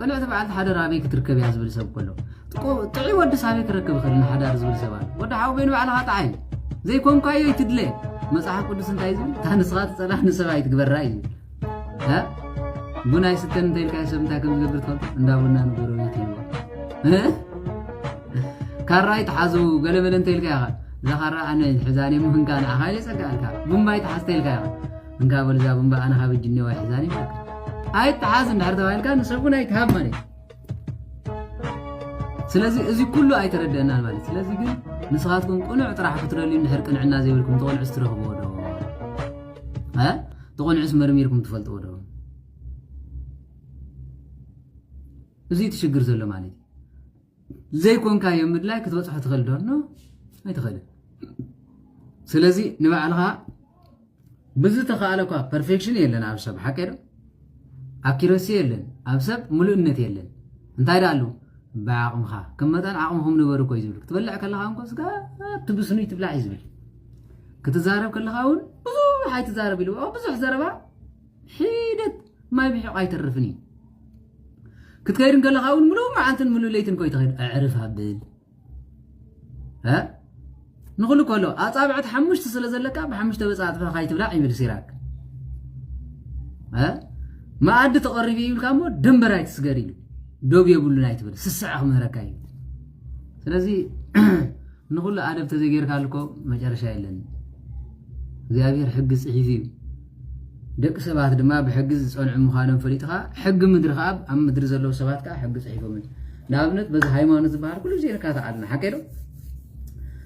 ልዕቲ በዓልቲ ሓደር ኣበይ ክትርከብ እያ ዝብል ሰብ ከሎ፣ ጥዑይ ወዲ ሳበይ ክረክብ ይኽእል ንሓዳር ዝብል ሰብ ኣሎ። ወዲ ሓው በይኑ ባዕልኻ ጣዓይ ዘይኮንካዮ ይትድለ። መጽሓፍ ቅዱስ እንታይ ዝብል? እታ ንስኻ ትጸላ ንሰብ ኣይትግበራ እዩ። ቡና ይስተን እንተ ኢልካ ሰብ እንታይ ከም ዝገብር ትፈልጡ? እንዳ ቡና ንገሮ ይትይዎ። ካራ ይትሓዙ ገለመለ እንተ ኢልካ ኢኻ። እዛ ካራ ኣነ ሕዛኔ ምህንካ ንዓኻ ኢለ ጸጋ ኣልካ። ቡምባ ይትሓዝ እንተ ኢልካ ኢኻ። እንካ በል እዛ ቡምባ ኣነ ካብ እጅ እኒዋ ይሕዛኒ። ኣይትሓዝ እንድሕር ተባሂልካ ንሰብ እውን ኣይትሃብ ማለት እዩ። ስለዚ እዚ ኩሉ ኣይተረደእናን ማለት እዩ። ስለዚ ግን ንስኻትኩም ቅኑዕ ጥራሕ ክትደልዩ እንድሕር ቅንዕና ዘይብልኩም ተቆልዑ ትረኽብዎ ዶ? እ? ተቆልዑስ መርሚርኩም ትፈልጥዎ ዶ? እዚ እቲ ሽግር ዘሎ ማለት እዩ። ዘይኮንካዮ ምድላይ ክትበጽሖ ትኽእል ዶ? ኖ፣ ኣይትኽእልን። ስለዚ ንባዕልኻ ብዝተኻእለ እኳ ፐርፌክሽን የለን ኣብ ሰብ፣ ሓቂ ዶ? ኣኪረሲ የለን ኣብ ሰብ፣ ምሉእነት የለን። እንታይ ደኣ ኣሉ? ብዓቕምኻ፣ ከም መጠን ዓቕምኹም ንበሩ እኮ እዩ ዝብል። ክትበልዕ ከለኻ እንኮ ስጋ ትብስኑ ትብላዕ እዩ ዝብል። ክትዛረብ ከለኻ እውን ብዙሕ ኣይትዛረብ ኢሉ፣ ብዙሕ ዘረባ ሒደት ማይ ብሒቕ ኣይተርፍን እዩ። ክትከይድ ከለኻ እውን ምሉእ መዓልትን ምሉእ ለይትን ኮይ ትኸይድ፣ ኣዕርፍ ኣብል። እ? ንኹሉ ከሎ ኣጻብዕቲ ሓሙሽተ ስለ ዘለካ ብሓሙሽተ በጻጽፍኻ ካይትብላዕ ይብል ሲራክ። እ? መኣዲ ተቐሪቡ ይብልካ እሞ ደንበር ኣይትስገር ኢሉ። ዶብ የብሉን ኣይትበል፣ ስስዐ ክምህረካ እዩ። ስለዚ ንኹሉ ኣደብ ተዘይጌርካ ኣልኮ መጨረሻ የለን። እግዚኣብሔር ሕጊ ጽሒፉ እዩ። ደቂ ሰባት ድማ ብሕጊ ዝጸንዑ ምዃኖም ፈሊጥኻ፣ ሕጊ ምድሪ ከኣ ኣብ ምድሪ ዘለዉ ሰባት ከኣ ሕጊ ጽሒፎምን። ንኣብነት በዚ ሃይማኖት ዝበሃል ኩሉ ግዜ ንካታዓልና፣ ሓቀይ ዶ?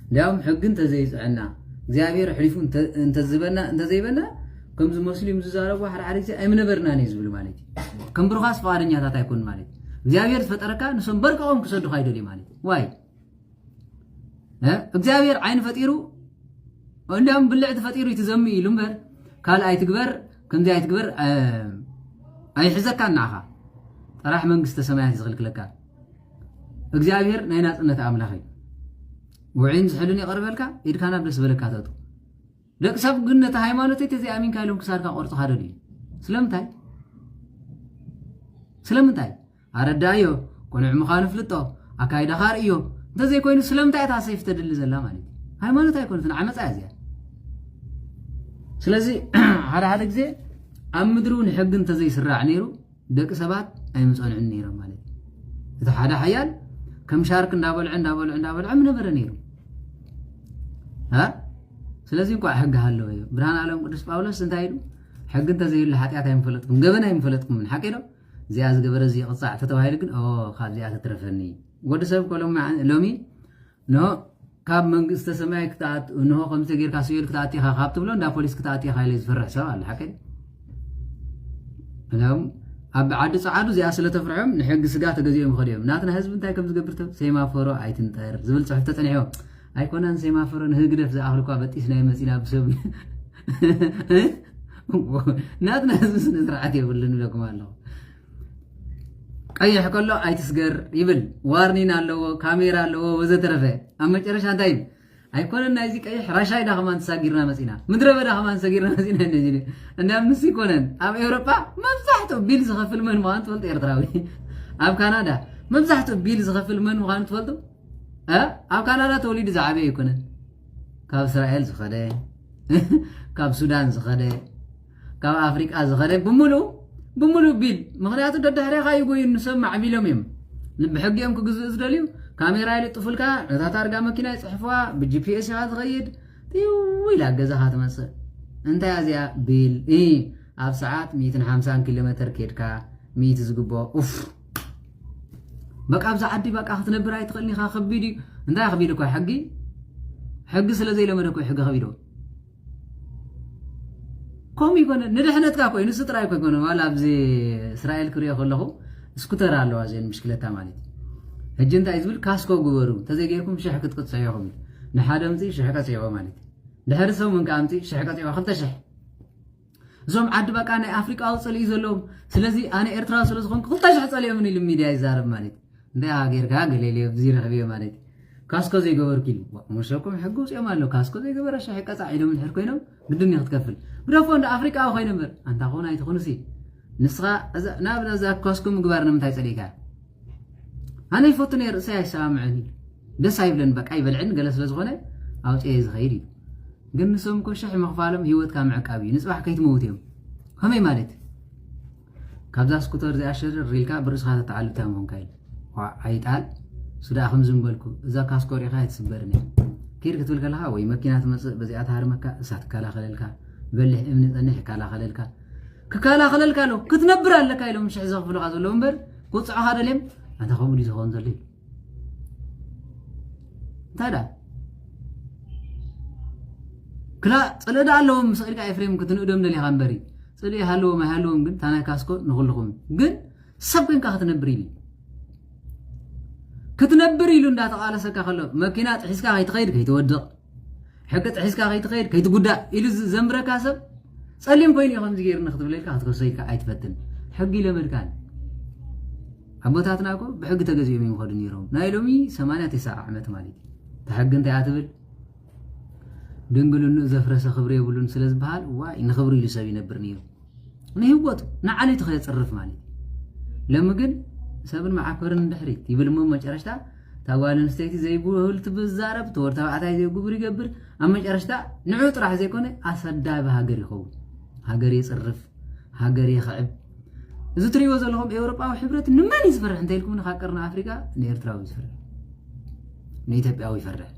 እንዲያውም ሕጊ እንተዘይጽዕና፣ እግዚኣብሔር ኣሕሊፉ እንተ-፣ እንተዝበና፣ እንተዘይበና፣ ከምዚ መስሊም ዝዛረቡ ሓደ ሓደ ግዜ ኣይምነበርናን እዩ ዝብል ማለት እዩ። ከም ብሩኻስ ፍቓደኛታት ኣይኮኑን ማለት እዩ። እግዚኣብሔር ዝፈጠረካ ንሶም በርቀቖም ክሰዱኻ ይደልዩ ማለት እዩ። ዋይ? እ? እግዚኣብሔር ዓይኒ ፈጢሩ፣ እንዲያውም ብልዕቲ ፈጢሩ እዩ ትዘሚ ኢሉ እምበር፣ ካልእ ኣይትግበር፣ ከምዚ ኣይትግበር፣ እ፣ ኣይሕዘካን ንዓኻ። ጥራሕ መንግስተ ሰማያት እዩ ዝኽልክለካ። እግዚኣብሔር ናይ ናጽነት ኣምላኽ እዩ። ውዑይን ዝሕልን የቐርበልካ፣ ኢድካ ናብ ደስ በለካ ተእቱ። ደቂ ሰብ ግን ነቲ ሃይማኖተይ ተዘይኣሚንካ ኢሎም ክሳድካ ቆርጽኻ ደልዩ። ስለምንታይ? ስለምንታይ? ኣረዳእዮ፣ ቅኑዕ ምዃኑ ፍልጦ፣ ኣካይዳኻ ርእዮ። እንተዘይኮይኑ ስለምንታይ እታ ሰይፍ ተድሊ ዘላ ማለት እዩ? ሃይማኖት ኣይኮነትን፣ ዓመጻ እያ እዚኣ። ስለዚ ሓደ ሓደ ግዜ ኣብ ምድሪ እውን ሕጊ እንተዘይስራዕ ነይሩ ደቂ ሰባት ኣይምጸንዑን ነይሮም ማለት እዩ። እቲ ሓደ ሓያል ከም ሻርክ እንዳበልዐ፣ እንዳበልዐ፣ እንዳበልዐ ምነበረ ነይሩ። እ? ስለዚ እንኳዕ ሕጊ ሃለወ እዩ። ብርሃን ዓለም ቅዱስ ጳውሎስ እንታይ ኢሉ? ሕጊ እንተዘይህሉ ሓጢኣት ኣይምፈለጥኩም፣ ገበን ኣይምፈለጥኩምን። ሓቂ ዶ? እዚኣ ዝገበረ እዚ ይቕጻዕ ተተባሂሉ ግን፣ ኦ፣ ካብዚኣ ተትረፈኒ። ወዲ ሰብ እኮ ሎሚ፣ ሎሚ፣ ንሆ ካብ መንግስተ ሰማይ ክትኣት-፣ ንሆ ከምዚ ጌርካ ሲኦል ክትኣቲ ኢኻ ካብ ትብሎ፣ እንዳ ፖሊስ ክትኣቲ ኢኻ ኢለ ዝፈርሕ ሰብ ኣሎ፣ ሓቂ ድዩ? እዞም ኣብ ዓዲ ጸዓዱ እዚኣ ስለ ተፍርሖም ንሕጊ ስጋ ተገዚኦም ይኸዱ እዮም። ናትና ህዝቢ እንታይ ከም ዝገብር ተ-፣ ሴማፎሮ ኣይትንጠር ዝብል ጽሑፍ ተጸኒሕዎ። ኣይኮነን ሴማፎሮ ንህግደፍ ዝኣኽል እኳ በጢስና መጺና ብሰብ። ናትና ህዝቢ ስነ ስርዓት የብሉን ይብለኩም ኣለኹ። ቀይሕ ከሎ ኣይትስገር ይብል። ዋርኒን ኣለዎ፣ ካሜራ ኣለዎ፣ ወዘተረፈ። ኣብ መጨረሻ እንታይ ይብል? ኣይኮነን ናይዚ ቀይሕ ራሻይዳ ከማን ተሳጊርና መጺና። ምድረ በዳ ከማን ተሳጊርና መጺና። እንደዚ እንዳ ምስ ይኮነን። ኣብ ኤውሮጳ መብዛሕትኡ ቢል ዝኸፍል መን ምዃኑ ትፈልጡ ኤርትራዊ። ኣብ ካናዳ መብዛሕትኡ ቢል ዝኸፍል መን ምዃኑ ትፈልጡ? እ? ኣብ ካናዳ ተወሊዱ ዝዓበየ ኣይኮነን። ካብ እስራኤል ዝኸደ፣ ካብ ሱዳን ዝኸደ፣ ካብ ኣፍሪቃ ዝኸደ ብምሉኡ፣ ብምሉኡ ቢል። ምኽንያቱ ደድሕሬኻ ይጎዩ ንሶም ማዕቢሎም እዮም። ብሕጊ እዮም ክግዝኡ ዝደልዩ። ካሜራ ይልጥፉልካ፣ ነታ ታርጋ መኪና ይጽሕፍዋ፣ ብጂፒኤስ ኢኻ ትኸይድ። ጢው ኢላ ገዛኻ ትመጽእ። እንታይ እዚኣ ቢል? እ፣ ኣብ ሰዓት ሚእትን ሓምሳን ኪሎ ሜትር ኬድካ፣ ሚእቲ ዝግብኦ። ኡፍ። በቃ ኣብዛ ዓዲ በቃ ክትነብር ኣይትኽእልን ኢኻ። ከቢድ እዩ። እንታይ ከቢድ እኮ ሕጊ፣ ሕጊ ስለ ዘይለመደ እኮ ሕጊ ከቢዶ። ከምኡ ይኮነ፣ ንድሕነትካ እኮ እዩ፣ ንሱ ጥራይ እኮ ይኮነ። ዋላ ኣብዚ እስራኤል ክሪኦ ከለኹ ስኩተር ኣለዋ እዚአን ብሽክለታ ማለት እዩ። ሕጂ እንታይ ዝብል፣ ካስኮ ግበሩ፣ እንተዘይጌርኩም ሽሕ ክትቅጽዑ ኢኹም። ንሓደ ኣምጽእ ሽሕ ቀጽዕዎ ማለት እዩ። ድሕሪ ሰሙን ከኣ ኣምጽእ ሽሕ ቀጽዕዎ፣ ክልተ ሽሕ። እዞም ዓዲ በቃ ናይ ኣፍሪቃዊ ጽልኢ ዘለዎም። ስለዚ ኣነ ኤርትራዊ ስለ ዝኾንኩ ክልተ ሽሕ ጸሊኦምኒ ኢሉ ሚድያ ይዛረብ ማለት እዩ። እንታይ ኢኻ ጌርካ? ገለ ኢለ ኣብዚ ረኺበዮ ማለት እዩ። ካስኮ ዘይገበርኩ ኢሉ። ዋ፣ መሰኩም ሕጊ ውፅኦም ኣሎ። ካስኮ ዘይገበረ ሽሕ ቀፃዕ ኢሎም እንድሕር ኮይኖም ግድን እዩ ክትከፍል። ግደፎ እንደ ኣፍሪቃዊ ኮይነ እምበር። ኣንታ ኾን ኣይትኹንሲ። ንስኻ እዛ ናብ ነዛ ካስኮ ምግባር ንምንታይ ጸሊእካ? ኣነ ይፈቱ ነይ ርእሰይ ኣይሰማምዕን እዩ። ደስ ኣይብለን፣ በቃ ይበልዕን ገለ ስለ ዝኾነ ኣውፅኤ ዝኸይድ እዩ። ግን ንሶም እኮ ሽሕ ምኽፋሎም ህይወትካ ምዕቃብ እዩ። ንፅባሕ ከይትመውት እዮም። ከመይ ማለት? ካብዛ ስኩተር እዚኣ ሸርር ኢልካ ብርእስኻ ተተዓልብ እንታይ ምኾንካ ኢሉ። ዋ፣ ኣይጣል። እሱ ደኣ ከምዚ ምበልኩ፣ እዛ ካስኮ ሪኢኻ ኣይትስበርን እያ። ኪድ ክትብል ከለኻ ወይ መኪና ትመጽእ በዚኣ ትሃርመካ፣ እሳት ይከላኸለልካ፣ በሊሕ እምኒ ጸኒሕ ይከላኸለልካ። ክከላኸለልካ ኣሎ፣ ክትነብር ኣለካ ኢሎም ሽሕ ዘኽፍሉኻ ዘለዉ እምበር፣ ክውጽዑኻ ደልዮም፣ ኣንታ ከምኡ ድዩ ዝኸውን ዘሎ ኢሉ። እንታይ ደኣ? ክላ ጽልኢ ደኣ ኣለዎም፣ ስቕ ኢልካ ኤፍሬም ክትንእዶም ደሊኻ እምበሪ። ጽልኢ ይሃልዎም ኣይሃልዎም ግን፣ እታ ናይ ካስኮ ንኹልኹም። ግን ሰብ ኮይንካ ክትነብር ኢሉ። ክትነብር ኢሉ እንዳተቓለሰካ ከሎ፣ መኪና ጥሒስካ ከይትኸይድ ከይትወድቕ፣ ሕጊ ጥሒስካ ከይትኸይድ ከይትጉዳእ ኢሉ ዝ-፣ ዘንብረካ ሰብ፣ ጸሊም ኮይኑ እዩ ከምዚ ገይሩኒ ክትብለልካ ክትከሶ ኢልካ ኣይትፈትን። ሕጊ ይለመድካን። ኣቦታትና እኮ ብሕጊ ተገዚኦም እዮም ይኸዱ ነይሮም። ናይ ሎሚ ሰማንያ ተስዓ ዓመት ማለት እዩ። እታ ሕጊ እንታይ እያ ትብል? ድንግልንኡ ዘፍረሰ ክብሪ የብሉን ስለ ዝበሃል፣ ዋይ፣ ንኽብሪ ኢሉ ሰብ ይነብር ነይሩ። ንህይወቱ፣ ንዓሌቱ ከየጽርፍ ማለት እዩ። ሎሚ ግን ሰብን መዓኮርን ንድሕሪት ይብል እሞ መጨረሽታ እታ ጓል ኣንስተይቲ ዘይብህል ትብዛረብ፣ እቲ ወዲ ተባዕታይ ዘይጉብር ይገብር። ኣብ መጨረሽታ ንዑ ጥራሕ ዘይኮነ ኣሰዳቢ ሃገር ይኸውን። ሃገር የጽርፍ፣ ሃገር የኽዕብ። እዚ ትሪእዎ ዘለኹም ኤውሮጳዊ ሕብረት ንመን እዩ ዝፈርሕ እንተ ኢልኩም፣ ንካብ ቀርኒ ኣፍሪቃ ንኤርትራዊ እዩ ዝፈርሕ፣ ንኢትዮጵያዊ ይፈርሕ፣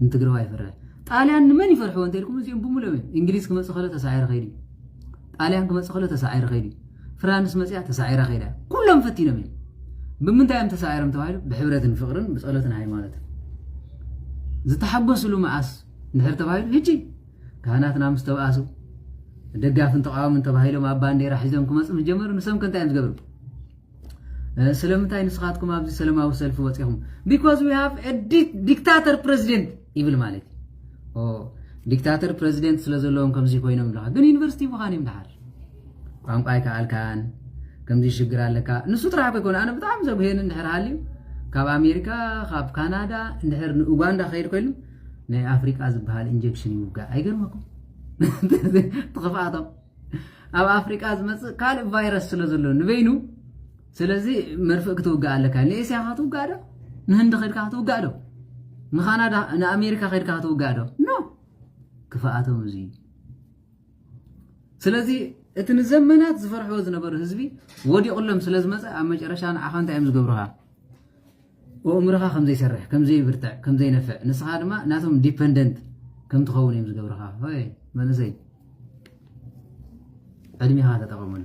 ንትግራዋይ ይፈርሕ። ጣልያን ንመን ይፈርሕዎ እንተ ኢልኩም፣ እዚኦም ብምሉኦም እዮም። እንግሊዝ ክመጽእ ከሎ ተሳዒሩ ከይዱ እዩ። ጣልያን ክመጽእ ከሎ ተሳዒሩ ከይዱ እዩ። ፍራንስ መጽያ ተሳዒራ ከይዳ። ኩሎም ፈቲኖም እዮም። ብምንታይ እዮም ተሳዒሮም ተባሂሉ? ብሕብረትን ፍቕርን ብጸሎትን ሃይማኖትን። ዝተሓጎስሉ መኣስ እንድሕር ተባሂሉ፣ ሕጂ ካህናትና ምስ ተባኣሱ፣ ደጋፍን ተቃዋምን ተባሂሎም ኣብ ባንዴራ ሒዞም ክመጹ ምስ ጀመሩ፣ ንሶም ከ እንታይ እዮም ዝገብሩ? እ፣ ስለምንታይ ንስኻትኩም ኣብዚ ሰላማዊ ሰልፊ ወጺኹም? Because we have a di-, dictator president ይብል ማለት እዩ። ኦ፣ ዲክታተር ፕረዚደንት ስለ ዘለዎም ከምዚ ኮይኖም ኣለኻ። ግን ዩኒቨርሲቲ ምዃን እዮም ደሓር። ቋንቋ ኣይከኣልካን፣ ከምዚ ሽግር ኣለካ። ንሱ ጥራሕ እኮ ኣይኮነ፣ ኣነ ብጣዕሚ ዘጉሄኒ እንድሕር ሃልዩ፣ ካብ ኣሜሪካ፣ ካብ ካናዳ፣ እንድሕር ንኡጋንዳ ክኸይድ ኮይኑ፣ ናይ ኣፍሪቃ ዝበሃል ኢንጀክሽን ይውጋእ። ኣይገርመኩም? እቲ ክፍኣቶም። ኣብ ኣፍሪቃ ዝመጽእ ካልእ ቫይረስ ስለ ዘሎ ንበይኑ፣ ስለዚ መርፍእ ክትውጋእ ኣለካ። ንኤስያ ክትውጋእ ዶ? ንህንዲ ከድካ ክትውጋእ ዶ? ንካናዳ፣ ንኣሜሪካ ከድካ ክትውጋእ ዶ? ኖ። ክፍኣቶም እዚ እዩ። ስለዚ እቲ ንዘመናት ዝፈርሕዎ ዝነበሩ ህዝቢ ወዲቑሎም ስለ ዝመጸ፣ ኣብ መጨረሻ ንዓኻ እንታይ እዮም ዝገብሩኻ? ኣእምሮኻ ከም ዘይሰርሕ፣ ከም ዘይብርትዕ፣ ከም ዘይነፍዕ፣ ንስኻ ድማ ናቶም ዲፐንደንት ከም ትኸውን እዮም ዝገብሩኻ። ሆይ መንእሰይ፣ ዕድሜኻ ተጠቐመሉ።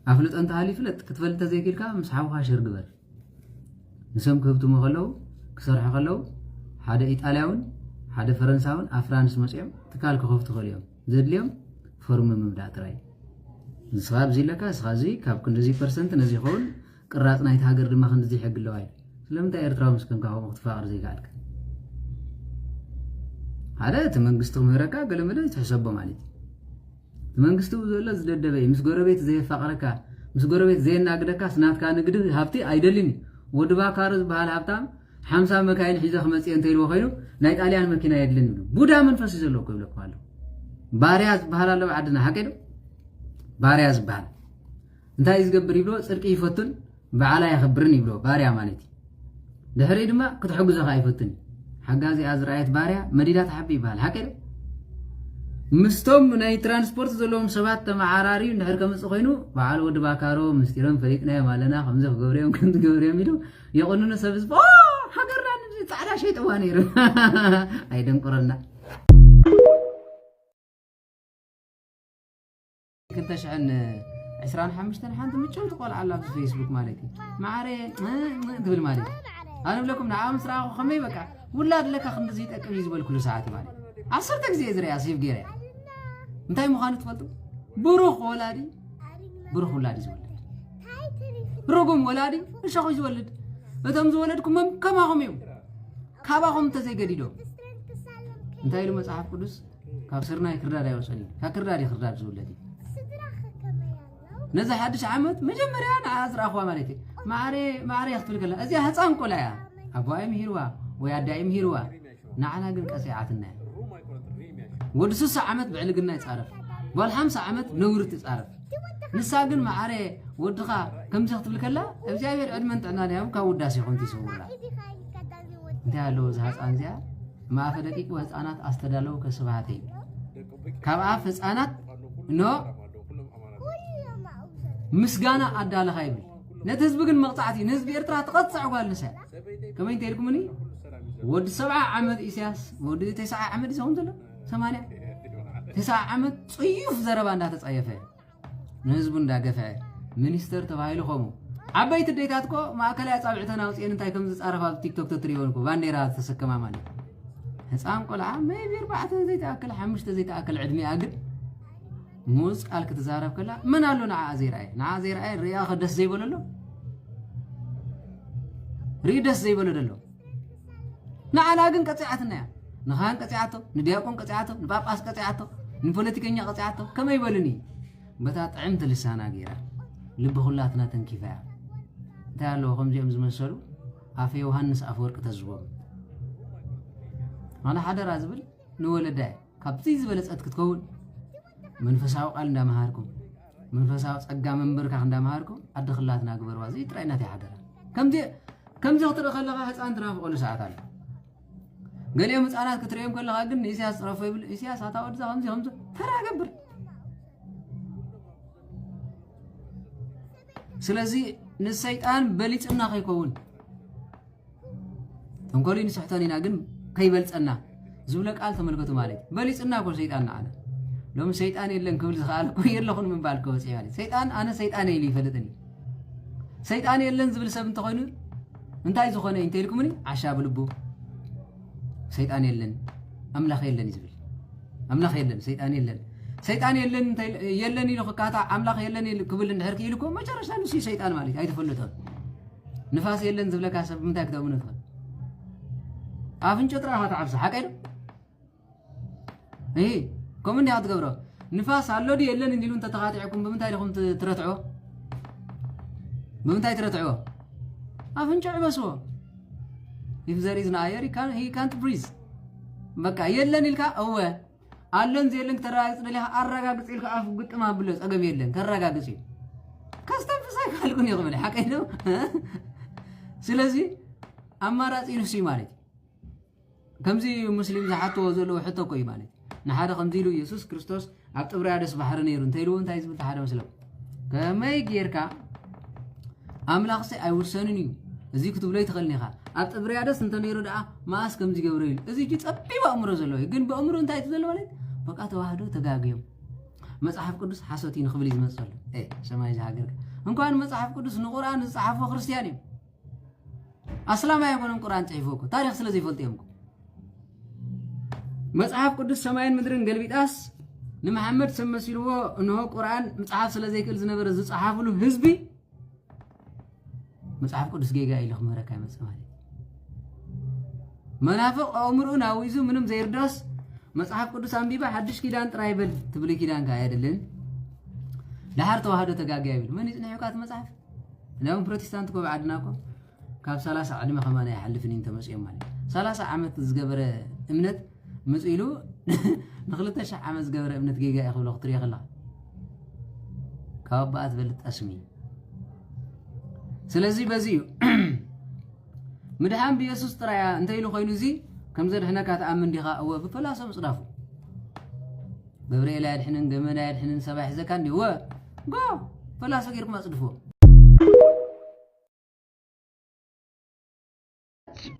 ኣፍልጦ እንተሃልዩ ፍለጥ፣ ክትፈልጥ ተዘይክኢልካ ምስ ሓውኻ ሸር ግበር። ንሶም ክህብትሙ ከለዉ፣ ክሰርሑ ከለዉ፣ ሓደ ኢጣልያውን ሓደ ፈረንሳውን ኣብ ፍራንስ መጺኦም ትካል ክኸፍቱ ይኽእሉ እዮም። ዘድልዮም ፎርም ምምላእ ጥራይ። ንስኻ ኣብዚ ኣለካ፣ ንስኻ እዚ ካብ ክንድዚ ፐርሰንት ነዚ ይኸውን፣ ቅራጽ ናይቲ ሃገር ድማ ክንድዚ ይሕግ ኣለዋ እዩ። ስለምንታይ ኤርትራዊ ምስ ኮንካ ከምኡ ክትፋቕር ዘይከኣልካ? ሓደ እቲ መንግስቲ ክምህረካ ገለ መለ ትሕሰቦ ማለት እዩ። እቲ መንግስቲ ዘሎ ዝደደበ እዩ። ምስ ጎረቤት ዘየፋቕረካ፣ ምስ ጎረቤት ዘየናግደካስ ናትካ ንግዲ ሃብቲ ኣይደልን እዩ። ወዲ ባካሮ ዝበሃል ሃብታም ሓምሳ መካይን ሒዘ ክመጽእ እንተ ኢልዎ ኮይኑ ናይ ጣልያን መኪና የድልን ይብሉ። ቡዳ መንፈስ እዩ ዘለዎ እኮ ይብለኩም ኣሎ። ባርያ ዝበሃል ኣሎ ኣብ ዓድና፣ ሓቂ ዶ? ባርያ ዝበሃል እንታይ እዩ ዝገብር ይብሎ? ጽድቂ ይፈቱን በዓል ኣየኽብርን ይብሎ፣ ባርያ ማለት እዩ። ድሕሪኡ ድማ ክትሕግዞ ከኣ ኣይፈቱን እዩ። ሓጋዚኣ ዝረኣየት ባርያ መዲዳ ትሓቢ ይበሃል፣ ሓቂ ዶ? ምስቶም ናይ ትራንስፖርት ዘለዎም ሰባት ተመዓራርዩ እንድሕር ከምጽእ ኮይኑ፣ በዓል ወዲ ባካሮ ምስጢሮም ፈሊጥናዮም ኣለና፣ ከምዚ ክገብሩ እዮም፣ ከምዚ ክገብሩ እዮም ኢሉ የቐንኖ ሰብ ህዝቢ። ኦ፣ ሃገርና ንዚ ጻዕዳ ሸይጥዋ ነይሩ። ኣይደንቁረና። ክልተ ሽሕን ዕስራን ሓሙሽተን ሓንቲ ምጭውቲ ቆልዓ ኣላ ኣብዚ ፌስቡክ ማለት እዩ። ማዕረ፣ እ፣ እ፣ ትብል ማለት እዩ። ኣነ ብለኩም ንዓ ምስ ረኣኹ ከመይ በቃ ውላድ ለካ ክንድዚ ይጠቅም እዩ ዝበልኩሉ ሰዓት ማለት እዩ። ዓሰርተ ግዜ እየ ዝሪኣ ሴቭ ገይረ። እንታይ ምዃኑ ትፈልጡ? ብሩኽ ወላዲ፣ ብሩኽ ውላድ እዩ ዝወልድ። ርጉም ወላዲ እሾኽ እዩ ዝወልድ። እቶም ዝወለድኩሞም ከማኹም እዮም። ካባኹም እንተዘይገዲዶም። እንታይ ኢሉ መጽሓፍ ቅዱስ? ካብ ስርናይ ክርዳድ ኣይወጸን እዩ። ካብ ክርዳድ እዩ ክርዳድ ዝውለድ እዩ። ነዛ ሓድሽ ዓመት መጀመርያ ንዓ ዝረኣኽዋ ማለት እዩ። ማዕረ፣ ማዕረ ክትብል ከላ፣ እዚኣ ህፃን ቆልዓ እያ። ኣቦኣ እዩ ምሂርዋ ወይ ኣዲኣ እዩ ምሂርዋ። ንዓና ግን ቀጺዓትና እያ። ወዲ ስሳ ዓመት ብዕልግና ይጻረፍ። ጓል ሓምሳ ዓመት ነውሪ ትጻረፍ። ንሳ ግን መዓረ ወድኻ ከምዚ ክትብል ከላ እግዚኣብሔር ዕድመን ጥዕናን ያም ካብ ውዳሴኹም ትይሰውራ። እንታይ ኣለዎ እዛ ህፃን እዚኣ? ማእኸ ደቂቅ ወህፃናት ኣስተዳለዉ ከስብሃተ ይብል። ካብ ኣፍ ህፃናት ኖ ምስጋና ኣዳለኻ ይብል። ነቲ ህዝቢ ግን መቕፃዕቲ እዩ። ንህዝቢ ኤርትራ ትቐፅዕ ጓል ንሳ እያ። ከመይ እንተ ኢልኩምኒ ወዲ ሰብዓ ዓመት ኢሳያስ ወዲ ተስዓ ዓመት ይኸውን ዘሎ ሰማንያ ተስዓ ዓመት ፅዩፍ ዘረባ እንዳተፀየፈ ንህዝቡ እንዳገፍዐ ሚኒስተር ተባሂሉ ከምኡ ዓበይቲ ዴታት ኮ ማእከላይ ኣጻብዕተን ኣውፅኤን እንታይ ከም ዝፃረፋ ኣብ ቲክቶክ ተትሪእወን ኮ ባንዴራ ተሰከማ ማለት እዩ። ህፃን ቆልዓ maybe ኣርባዕተ ዘይተኣክል ሓሙሽተ ዘይተኣክል ዕድሚኣ ግን ሙዝ ቃል ክትዛረብ ከላ መን ኣሎ ንዓኣ ዘይረኣየ ንዓኣ ዘይረኣየ ርእያ ከ ደስ ዘይበሎ ኣሎ ርኢ ደስ ዘይበሎ ደሎ ንዓና ግን ቀፂዓትና እያ ንኻህን ቀፂዓቶ ንዲያቆን ቀፂዓቶ ንጳጳስ ቀፂዓቶ ንፖለቲከኛ ቀፂዓቶ ከመይ በሉኒ በታ ጥዕምቲ ልሳና ገይራ ልቢ ኩላትና ተንኪፋ እያ እንታይ ኣለዎ ከምዚኦም ዝመሰሉ ኣፈ ዮሃንስ ኣፈወርቂ ተዝቦም ኣነ ሓደራ ዝብል ንወለዳ እየ ካብቲ ዝበለፀት ክትከውን መንፈሳዊ ቃል እንዳመሃርኩም መንፈሳዊ ፀጋ መንበርካክ እንዳመሃርኩም ኣዲ ክላትና ግበርዋ እዚ ጥራይ ናተይ ሓደራ ከምዚ ከምዚ ክትርኢ ከለካ ህፃን ትናፍቀሉ ሰዓት ኣሎ ገሊኦም ህፃናት ክትርእዮም ከለካ ግን ንኢሳያስ ፅረፎ ይብል ኢሳያስ ኣታ ወድዛ ከምዚ ከምዚ ተራ ገብር ስለዚ ንሰይጣን በሊፅና ከይከውን ተንኮሉ ንስሕተን ኢና ግን ከይበልፀና ዝብለ ቃል ተመልከቱ ማለት እዩ። በሊፅና እኮ ሰይጣን ንዓና ሎም ሰይጣን የለን ክብል ዝኸኣለ እኮ የለኹን ምባል ከወፅእ ማለት ሰይጣን ኣነ ሰይጣን ኢሉ ይፈልጥን እዩ። ሰይጣን የለን ዝብል ሰብ እንተኾይኑ እንታይ ዝኾነ እዩ እንተኢልኩምኒ ዓሻ ብልቡ ሰይጣን የለን ኣምላኽ የለን እዩ ዝብል ኣምላኽ የለን ሰይጣን የለን ሰይጣን የለን የለን ኢሉ ክካታ ኣምላኽ የለን ክብል እንድሕር ክኢሉ እኮ መጨረሻ ንሱ ሰይጣን ማለት እዩ ኣይተፈለጦን ንፋስ የለን ዝብለካ ሰብ ብምንታይ ክተእምኖ ትኽእል? ኣፍንጮ ጥራኻ ትዓብሶ ሓቀይ ዶ? እ ከምኡ እንዲያ ክትገብሮ ንፋስ ኣሎ ድዩ የለን እንዲሉ እንተተኻቲዕኩም ብምንታይ ዲኹም ትረትዕዎ? ብምንታይ ትረትዕዎ? ኣፍንጮ ዕበስዎ። If there is no air, he can't breathe. በቃ የለን ኢልካ እወ ኣለን ዘየለን ክተረጋግፅ ደሊኻ ኣረጋግፅ ኢልካ ኣፉ ግጥም ኣብሎ ፀገም የለን ከረጋግፅ እዩ ከስተንፍስ ኣይከኣልኩን እየ ክብል ሓቀይ ነው ስለዚ ኣማራፂ ንሱ እዩ ማለት እዩ ከምዚ ሙስሊም ዝሓትዎ ዘለዉ ሕቶ እኮ እዩ ማለት እዩ ንሓደ ከምዚ ኢሉ የሱስ ክርስቶስ ኣብ ጥብርያዶስ ባሕሪ ነይሩ እንተ ኢልዎ እንታይ ዝብል ሓደ መስለኩም ከመይ ጌርካ ኣምላኽሲ ኣይውሰንን እዩ እዚ ክትብሎ ይትኽእልን ኢኻ ኣብ ጥብርያዶስ እንተ ነይሩ ደኣ መኣስ ከም ዝገብሮ ኢሉ እዚ እጂ ጸቢብ ኣእምሮ ዘለዎ እዩ ግን ብኣእምሮ እንታይ እቲ ዘሎ ማለት በቃ ተዋህዶ ተጋግዮም መጽሓፍ ቅዱስ ሓሶት እዩ ንኽብል እዩ ዝመጽእ ዘሎ ሰማይ ዝሃገር እንኳን መጽሓፍ ቅዱስ ንቁርኣን ዝጸሓፍዎ ክርስትያን እዩ ኣስላማይ ኣይኮነን ቁርኣን ጽሒፍዎ እኮ ታሪኽ ስለ ዘይፈልጡ እዮም መጽሓፍ ቅዱስ ሰማይን ምድርን ገልቢጣስ ንመሓመድ ሰብ መሲልዎ እንሆ ቁርኣን ምጽሓፍ ስለ ዘይክእል ዝነበረ ዝጸሓፍሉ ህዝቢ መጽሓፍ ቅዱስ ጌጋ ኢሉ ክምህረካ ይመጽእ ማለት እዩ። መናፍቕ ኣእምርኡ ናዊዙ ምንም ዘይርዳስ መጽሓፍ ቅዱስ ኣንቢባ ሓድሽ ኪዳን ጥራይ በል ትብሊ ኪዳን ከኣ የድልን። ድሓር ተዋህዶ ተጋግያ ይብል። መን ይጽንሕ እዩ እቲ መጽሓፍ? እንዲያውም ፕሮቴስታንት እኮ ብዓድና እኮ ካብ ሰላሳ ዕድመ ከማን ኣይሓልፍን እዩ እንተመጽኦም ማለት እዩ። ሰላሳ ዓመት ዝገበረ እምነት ምጽ ኢሉ ንክልተ ሽሕ ዓመት ዝገበረ እምነት ጌጋ እዩ ክብሎ ክትሪኦ ከለኻ ካብ ኣቦኣ ትበልጥ ጠስሚ ስለዚ በዚ እዩ ምድሓን ብየሱስ ጥራያ እንተ ኢሉ ኮይኑ እዚ ከም ዘድሕነካ ትኣምን ዲኻ እወ ብፈላሶ ምጽዳፉ ገብርኤል ኣድሕንን ገመድ ኣድሕንን ሰባይ ሕዘካ እንዲ ወ ጎ ፈላሶ ጌርኩም ኣጽድፍዎ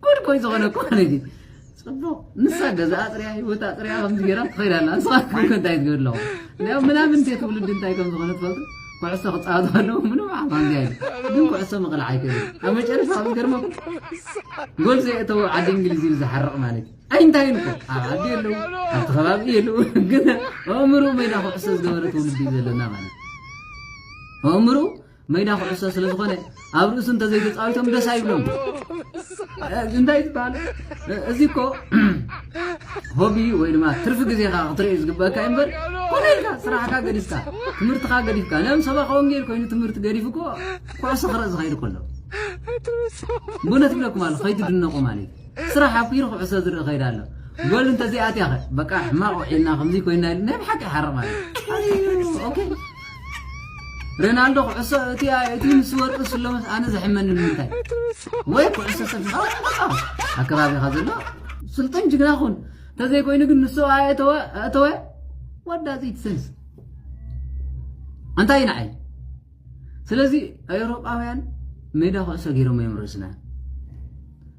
ጉድ ኮይ ዝኾነ እኮ ማለት እዩ ጽቡቕ ንሳ ገዛ ኣጽርያ ህይወት ኣጽርያ ከምዚ ገይራ ትኸይድ ኣላ ንስኻ ክከ እንታይ ትገብር ኣለኹ እንዲያው ምናምን እንዴት ትውልድ እንታይ ከም ዝኾነ ትፈልጡ ኩዕሶ ክፃወቱ ኣለዉ ምንም ዓማዚ ኣይሉ ግን ኩዕሶ ምቕላዕ ኣይክእልን ኣብ መጨረሻ ካብ ዝገርመኩም ጎል ዘየእተወ ዓዲ እንግሊዝ ኢሉ ዝሓርቕ ማለት እዩ ኣይንታይን እኮ ኣብ ዓዲ የለዉ ኣብቲ ከባቢ የለዉ ግን ኣእምርኡ ሜዳ ኩዕሶ ዝገበረ ትውልድ እዩ ዘለና ማለት እዩ ኣእምርኡ ሜዳ ኩዕሶ ስለ ዝኾነ ኣብ ርእሱ እንተዘይተፃዊቶም ደስ ኣይብሎም እንታይ ዝበሃል እዚ እኮ ሆቢ ወይ ድማ ትርፊ ግዜኻ ክትርኢ ዝግበእካ እምበር ኮነ ኢልካ ስራሕካ ገዲፍካ ትምህርትኻ ገዲፍካ ለም ሰባኻ ወንጌል ኮይኑ ትምህርቲ ገዲፉ እኮ ኩዕሶ ክርኢ ዝኸይድ ከሎ ብእውነት ይብለኩም ኣሎ ከይትድነቁ ማለት እዩ ስራሕ ኣኪሩ ኩዕሶ ዝርኢ ከይድ ኣሎ ጎል እንተዘይኣትያ ኸ በቃ ሕማቕ ውዒልና ከምዚ ኮይና ኢሉ ናይ ብሓቂ ይሓርቕ ማለት እዩ። ኦኬ። ሮናልዶ ኩዕሶ እቲ እቲ ምስ ወርቂ ስለመስ ኣነ ዘሕመኒ ንምንታይ? ወይ ኩዕሶ ሰፊኻ ኣከባቢኻ ዘሎ ስልጡን ጅግና ኩን። እንተዘይኮይኑ ግን ንሱ ኣየተወ ኣተወ ወዳፂ ትሰንስ እንታይ ንዓይ? ስለዚ ኤውሮጳውያን ሜዳ ኩዕሶ ገይሮም እዮም ርእስና።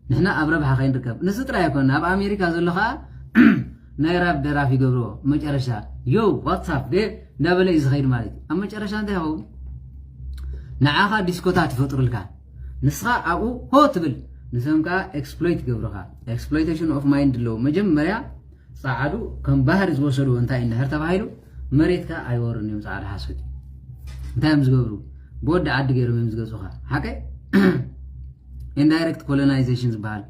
ንሕና ኣብ ረብሓ ከይንርከብ። ንሱ ጥራይ ኣይኮነን። ኣብ ኣሜሪካ ዘሎ ኸኣ ናይ ራፕ ደራፊ ይገብርዎ። መጨረሻ ዮ ዋትሳፕ ደ እንዳበለ እዩ ዝኸይድ ማለት እዩ። ኣብ መጨረሻ እንታይ ይኸውን? ንዓኻ ዲስኮታት ይፈጥሩልካ። ንስኻ ኣብኡ ሆ ትብል። ንሶም ከኣ ኤክስፕሎይት ይገብሩኻ። ኤክስፕሎይቴሽን ኦፍ ማይንድ ኣለዎ። መጀመርያ ጸዓዱ ከም ባህሪ ዝወሰድዎ እንታይ እንድሕር ተባሂሉ መሬትካ ኣይወርን እዮም ጸዓዱ ሓሶት እዩ። እንታይ እዮም ዝገብሩ? ብወዲ ዓዲ ገይሮም እዮም ዝገጹኻ። ሓቀይ ኢንዳይሬክት ኮሎናይዜሽን ዝበሃል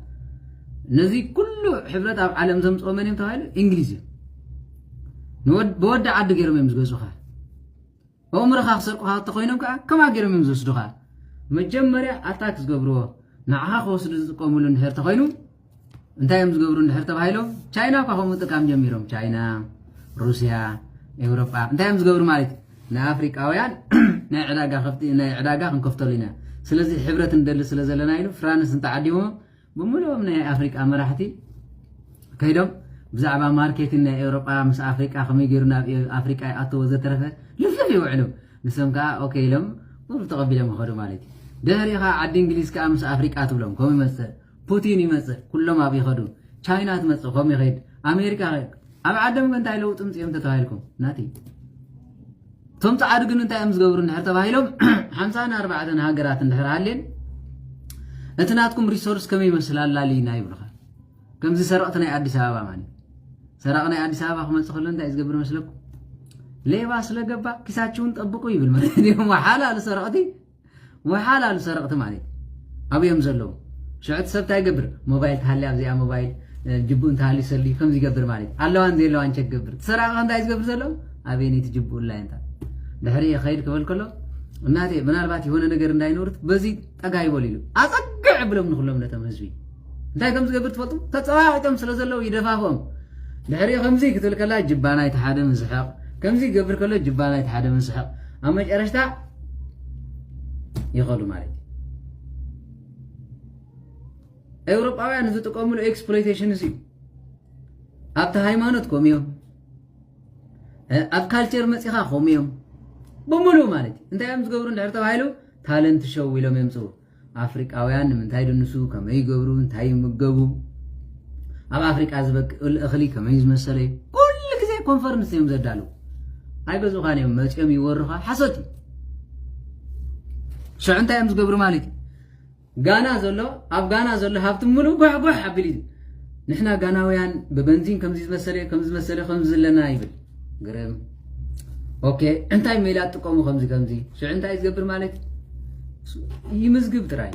ነዚ ኩሉ ሕብረት ኣብ ዓለም ዘምጽኦ መን እዮም ተባሂሉ እንግሊዝ እዮም። ንወድ- ብወዲ ዓዲ ገይሮም እዮም ዝገጹኻ። ኣእምሮኻ ክሰርቁኻ እንተኾይኖም ከዓ ከማ ገይሮም እዮም ዝወስዱኻ። መጀመርያ ኣታክ ዝገብርዎ ንዓኻ ክወስዱ ዝጥቀምሉ እንድሕር ተኾይኑ እንታይ እዮም ዝገብሩ እንድሕር ተባሂሎም ቻይና እኳ ከምኡ ጥቃም ጀሚሮም ቻይና ሩስያ ኤውሮጳ እንታይ እዮም ዝገብሩ ማለት እዩ ንኣፍሪቃውያን ናይ ዕዳጋ ከፍቲ ናይ ዕዳጋ ክንከፍተሉ ኢና ስለዚ ሕብረት እንደሊ ስለ ዘለና ኢሉ ፍራንስ እንተዓዲሞም ብምሉኦም ናይ ኣፍሪቃ መራሕቲ ከይዶም ብዛዕባ ማርኬቲን ናይ ኤውሮጳ ምስ ኣፍሪቃ ከመይ ገይሩ ናብ ኣፍሪቃ ይኣተዎ ዘተረፈ ልፍልፍ ይውዕሉ ንሶም ከዓ ኦኬ ኢሎም ብሩ ተቐቢሎም ይኸዱ ማለት እዩ ድሕሪ ከዓ ዓዲ እንግሊዝ ከዓ ምስ ኣፍሪቃ ትብሎም ከምኡ ይመፅእ ፑቲን ይመፅእ ኩሎም ኣብ ይኸዱ ቻይና ትመፅእ ከምኡ ይኸይድ ኣሜሪካ ይኸይድ ኣብ ዓዶም ግን እንታይ ለውጢ ምፅኦም ተተባሂልኩም ናቲ እቶም ፃዓዱ ግን እንታይ እዮም ዝገብሩ እንድሕር ተባሂሎም ሓምሳን ኣርባዕተን ሃገራት እንድሕር ሃልየን እቲ ናትኩም ሪሶርስ ከመይ ይመስል ኣላልዩና ይብሉኻ ከምዚ ሰረቕቲ ናይ ኣዲስ ኣበባ ማለት ሰራቂ ናይ ኣዲስ ኣበባ ክመፅእ ከሎ እንታይ እዩ ዝገብር መስለኩም ሌባ ስለገባ ኪሳችሁን ጠብቁ ይብል ማለት እዩ ወሓላሉ ሰረቕቲ ወሓላሉ ሰረቕቲ ማለት ኣብዮም ዘለዉ ሽዑ እቲ ሰብ እንታይ ይገብር ሞባይል ተሃሊ ኣብዚኣ ሞባይል ጅቡ እንተሃሊ ሰሊ ከምዚ ይገብር ማለት ኣለዋን ዘየለዋን ቸክ ይገብር እቲ ሰራቂ እንታይ ዝገብር ዘሎ ኣበየነይቲ ጅቡ ላይ እንታ ድሕሪ ከይድ ክበል ከሎ እናቴ ምናልባት የሆነ ነገር እንዳይኖርት በዚ ጠጋ ይበሉ ኢሉ ኣፀግዕ ብሎም ንኩሎም ነቶም ህዝቢ እንታይ ከም ዝገብር ትፈልጡ ተፀዋቂጦም ስለ ዘለዉ ይደፋፍኦም ድሕሪኡ ከምዚ ክትብል ከላ ጅባና ይተሓደ ምስሕቕ ከምዚ ይገብር ከሎ ጅባና ይተሓደ ምስሕቕ ኣብ መጨረሽታ ይኸዱ ማለት እዩ ኤውሮጳውያን ዝጥቀምሉ ኤክስፕሎይቴሽን እዚ ኣብቲ ሃይማኖት ኮም እዮም ኣብ ካልቸር መፂኻ ኮም እዮም ብምሉ ማለት እዩ እንታይ እዮም ዝገብሩ እንድሕር ተባሂሉ ታለንት ሸው ኢሎም የምፅኡ ኣፍሪቃውያን ንምንታይ ድንሱ ከመይ ይገብሩ እንታይ ይምገቡ ኣብ ኣፍሪቃ ዝበቅል እኽሊ ከመይ ዝመሰለ ኩሉ ግዜ ኮንፈረንስ እዮም ዘዳልው ኣይገዙኻን እዮም መፂኦም ይወርኻ ሓሶት እዩ ሽዑ እንታይ እዮም ዝገብሩ ማለት እዩ ጋና ዘሎ ኣብ ጋና ዘሎ ሃብቲ ምሉእ ጓሕጓሕ ኣቢሉ እዩ ንሕና ጋናውያን ብበንዚን ከምዚ ዝመሰለ ከምዚ ዝመሰለ ከምዚ ዘለና ይብል ግርም ኦኬ እንታይ ሜላ ጥቀሙ ከምዚ ከምዚ ሽዑ እንታይ ዝገብር ማለት ይምዝግብ ጥራይ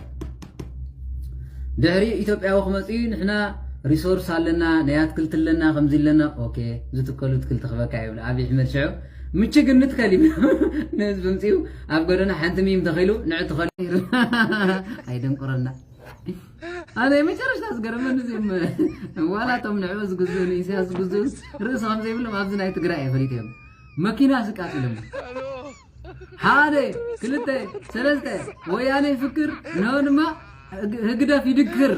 ድሕሪ ኢትዮጵያዊ ክመፅኡ ንሕና ሪሶርስ ኣለና ናይ ኣትክልቲ ኣለና ከምዚ ኣለና ኦኬ ዝትከሉ ትክልቲ ክበካ ይብል ኣብይ ሕመድ ሽዑ ምችግኒ ትከል ይብል ንህዝቢ ምፅኡ ኣብ ጎደና ሓንቲ ሚም ተኺሉ ንዕ ትኸሉ ኣይደንቁረና ኣነ መጨረሽታ ዝገረመኒ እዚኦም ዋላ እቶም ንዕኡ ዝግዝኡ ንኢሳያስ ዝግዝኡ ርእሲ ከም ዘይብሎም ኣብዚ ናይ ትግራይ እየ ፈሊጠ እዮም መኪና ዝቃፅሎም ሓደ ክልተ ሰለስተ ወያነ ይፍክር ንሆ ድማ ህግደፍ ይድክር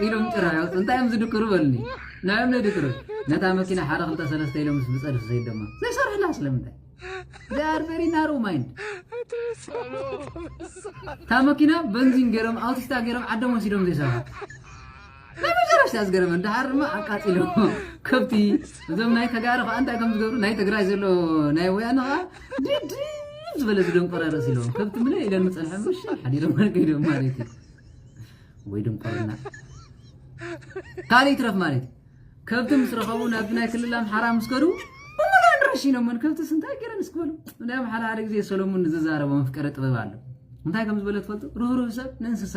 ኢሎም ጭራ ያውፅ እንታይ እዮም ዝድክሩ በልኒ ንዕም ነድክሩ ነታ መኪና ሓደ ክልተ ሰለስተ ኢሎም ምስ ብፀድፊ ዘይደማ ዘይሰርሕላ ስለምንታይ They are very narrow mind. እታ መኪና በንዚን ገይሮም ኣውቲስታ ገይሮም ዓዶም ወሲዶም ዘይሰራ ናይ መጨረሽታ ዝገረመን ድሓር ድማ ኣቃፂሎም ከብቲ እዞም ናይ ተጋሩ ከዓ እንታይ ከም ዝገብሩ ናይ ትግራይ ዘሎ ናይ ወያነ ከዓ ድድብ ዝበለ ዝደንቆረ ርእሲ ኢሎም ከብቲ ምለ ኢለን ምፀንሐ ምሽ ሓዲሮም ከይዶም ማለት እዩ ወይ ድንቆርና ካልእ ይትረፍ ማለት እዩ ከብቲ ምስ ረኸቡ ናብቲ ናይ ክልል ኣምሓራ ምስ ከዱ ብሙሉኣን ረሺኖመን ከብትስ እንታይ ገይረን እስክበሉ ናይ ኣምሓራ ሓደ ግዜ ሰሎሙን ንዝዛረቦ መፍቀረ ጥበብ ኣሎ እንታይ ከም ዝበለ ትፈልጡ ርህሩህ ሰብ ንእንስሳ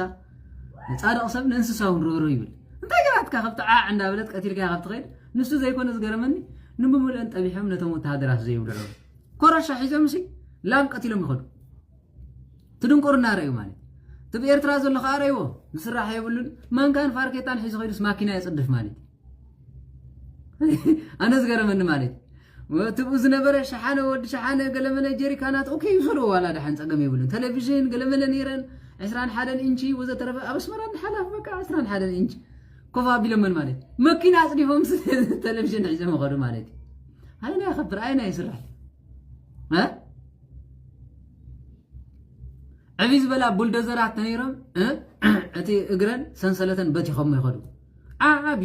ፃድቕ ሰብ ንእንስሳ እውን ርህሩህ ይብል እንታይ ገራትካ ከብቲ ዓዕ እንዳበለት ቀቲልካ ካብ ትኸይድ ንሱ ዘይኮነ ዝገረመኒ ንምምልአን ጠቢሖም ነቶም ወተሃደራት ዘይብልዑ ኮረሻ ሒዞም ሲ ላም ቀቲሎም ይኸዱ ትድንቁርና ረእዩ ማለት እቲ ብኤርትራ ዘሎ ከዓ ረእይዎ ዝስራሕ የብሉን ማንካን ፋርኬታን ሒዙ ኸይዱስ ማኪና የፅድፍ ማለት እዩ ኣነ ዝገረመኒ ማለት እዩ። ትብኡ ዝነበረ ሸሓነ፣ ወዲ ሸሓነ፣ ገለመለ ጀሪካናት፣ ኦኬ፣ ይውሰድዎ፣ ዋላ ደሓን ጸገም የብሉን። ቴሌቪዥን ገለመለ ነይረን፣ ዕስራን ሓደን ኢንቺ ወዘተረፈ፣ ኣብ ኣስመራ ንሓላፍ በቃ ዕስራን ሓደን ኢንቺ ኮፍ ኣቢሎመን ማለት እዩ። መኪና ኣጽዲፎም ስ-፣ ቴሌቪዥን ሒዞም ይኸዱ ማለት እዩ። ኣይና ይኸብር፣ ኣይና ይስራሕ። እ? ዕብይ ዝበላ ቡልዶዘራት ተነይሮም፣ እ? እቲ እግረን ሰንሰለተን በቲኾም ይኸዱ። ዓቢ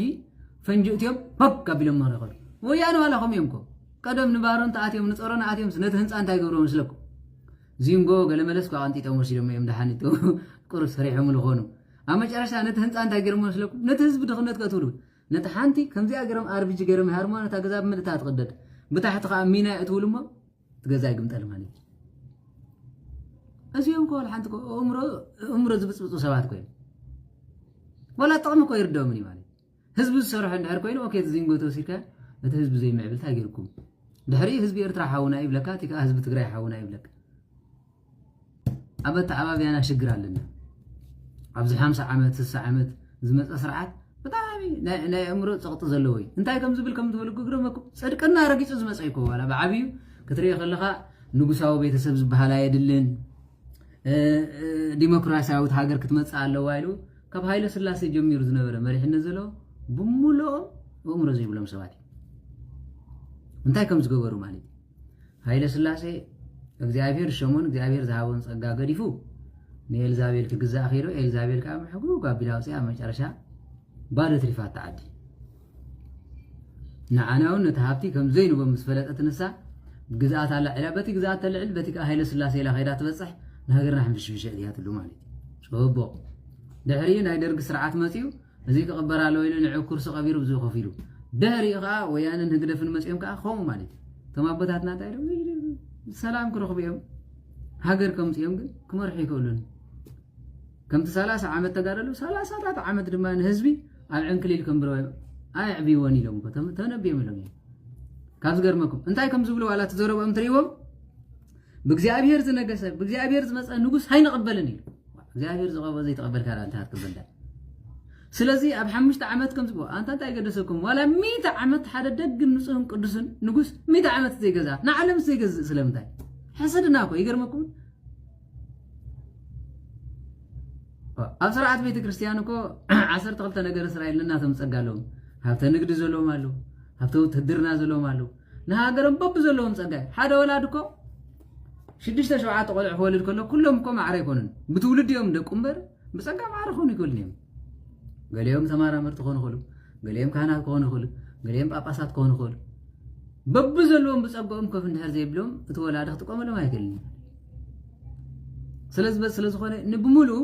ፈንጂ እትዮም ሆክ ኣቢሎም ይኸዱ። ወያነ ዋላ ከምኡ እዮም እኮ። ቀደም ንባሮን ተኣትዮም፣ ንጸሮን ኣትዮም፣ ነቲ ህንጻ እንታይ ገብሮ መስለኩም? ዚንጎ ገለ መለስ እኳ ቀንጢጦም ወሲዶም እዮም፣ ደሓን ይተው። ቁሩብ ሰሪሖም ዝኾኑ። ኣብ መጨረሻ ነቲ ህንጻ እንታይ ገይሮም መስለኩም? ነቲ ህዝቢ ድኽነት ከእትውሉ። ነቲ ሓንቲ ከምዚኣ ገይሮም ኣርቢጂ ገይሮም ይሃርሞ፣ ነታ ገዛ ብምልእታ ትቕደድ። ብታሕቲ ከኣ ሚና የእትውሉ እሞ፣ እቲ ገዛ ይግምጠል ማለት እዩ። እዚኦም እኮ ዋላ ሓንቲ እኮ እምሮ፣ እምሮ ዝብጽብጹ ሰባት እኮ እዮም። ዋላ ጥቕሚ እኮ ይርድኦምን እዩ ማለት እዩ። ህዝቢ ዝሰርሖ እንድሕር ኮይኑ፣ ኦኬ፣ እቲ ዚንጎ ተወሲድካ፣ እቲ ህዝቢ ዘይምዕብል እንታይ ገይርኩም? ድሕሪ ህዝቢ ኤርትራ ሓውና ይብለካ፣ እቲ ከኣ ህዝቢ ትግራይ ሓውና ይብለካ። ኣብ ኣተዓባብያና ሽግር ኣለና። ኣብዚ ሓምሳ ዓመት፣ ስሳ ዓመት ዝመጸ ስርዓት ብጣዕሚ ናይ፣ ናይ ኣእምሮ ጸቕጢ ዘለዎ እዩ። እንታይ ከም ዝብል ከም ትፈልጉ ግረመኩም። ጽድቅና ረጊጹ ዝመጸ እዩ እኮ፣ ዋላ ብዓብዩ ክትሪኦ ከለኻ ንጉሳዊ ቤተሰብ ዝበሃል ኣየድልን፣ እ፣ እ፣ ዲሞክራሲያዊት ሃገር ክትመጽእ ኣለዋ ኢሉ ካብ ሃይለ ስላሴ ጀሚሩ ዝነበረ መሪሕነት ዘለዎ ብምልኦም ኣእምሮ ዘይብሎም ሰባት እዩ። እንታይ ከም ዝገበሩ ማለት እዩ። ሃይለ ስላሴ እግዚኣብሔር ዝሸሞን እግዚኣብሔር ዝሃቦን ጸጋ ገዲፉ ንኤልዛቤል ክግዛእ ከይዶ፣ ኤልዛቤል ከኣ ምሕጉግ ኣቢላ ኣውፅኣ፣ ኣብ መጨረሻ ባዶ ትሪፋታ ዓዲ። ንዓና እውን ነቲ ሃብቲ ከም ዘይንቦ ምስ ፈለጠት ንሳ፣ ግዝኣት ኣላዒላ፣ በቲ ግዝኣት ተልዕል፣ በቲ ከኣ ሃይለ ስላሴ ኢላ ከይዳ ትበጽሕ፣ ንሃገርና ሕንፍሽፍሽ እያትሉ ማለት እዩ። ጽቡቕ። ድሕሪኡ ናይ ደርጊ ስርዓት መጺኡ፣ እዚ ክቕበር ኣለዎ ኢሉ ንዑ ኩርሲ ቀቢሩ ብዙ ከፊሉ። ድሕሪኡ ከኣ ወያነን ህግደፍን መጺኦም ከኣ ከምኡ ማለት እዩ። እቶም ኣቦታትና እንታይ ኢሎም? ሰላም ክረኽቡ እዮም። ሃገር ከምጽኦም ግን ክመርሑ ይክእሉን። ከምቲ ሰላሳ ዓመት ተጋደሉ፣ ሰላሳታት ዓመት ድማ ንህዝቢ ኣብ ዕንክሊል ከንብርዎ ኣየዕብይዎን ኢሎም እኮ ተም-፣ ተነብዮም ኢሎም እዮም። ካብ ዝገርመኩም፣ እንታይ ከም ዝብሉ ዋላ እቲ ዘረብኦም ትርእይዎም? "ብእግዚኣብሔር ዝነገሰ፣ ብእግዚኣብሔር ዝመጸ ንጉስ ኣይንቕበልን" ኢሉ። እግዚኣብሔር ዝቐበ ዘይተቐበልካ ደኣ እንታይ ክትቅበል ደኣ? ስለዚ ኣብ ሓሙሽተ ዓመት ከም ዝብሎ፣ ኣንታ እንታይ ገደሰኩም? ዋላ ሚእቲ ዓመት ሓደ ደግን ንጹህን ቅዱስን ንጉስ ሚእቲ ዓመት ዘይገዛ፣ ንዓለም ዘይገዝእ ስለምንታይ? ሕስድና እኮ ይገርመኩም። ኣብ ስርዓት ቤተ ክርስቲያን እኮ ዓሰርተ ክልተ ነገረ እስራኤል ነናቶም ጸጋ ኣለዎም። ሃብተ ንግዲ ዘለዎም ኣለዉ፣ ሃብተ ውትህድርና ዘለዎም ኣለዉ። ንሃገሮም በቢ ዘለዎም ጸጋ እዩ። ሓደ ወላድ እኮ ሽዱሽተ ሸውዓተ ቆልዑ ክወልድ ከሎ ኩሎም እኮ ማዕረ ኣይኮኑን። ብትውልዲ እዮም ደቁ እምበር ብጸጋ ማዕረ ክኾኑ ይክእሉን እዮም። ገሊኦም ተመራመርቲ ክኾኑ ይኽእሉ፣ ገሊኦም ካህናት ክኾኑ ይኽእሉ፣ ገሊኦም ጳጳሳት ክኾኑ ይኽእሉ። በቢ ዘለዎም ብጸጋኦም ኮፍ እንድሕር ዘይብሎም እቲ ወላዲ ክጥቀመሎም ኣይክእልን እዩ። ስለዚ በዚ ስለ ዝኾነ ንብምሉኡ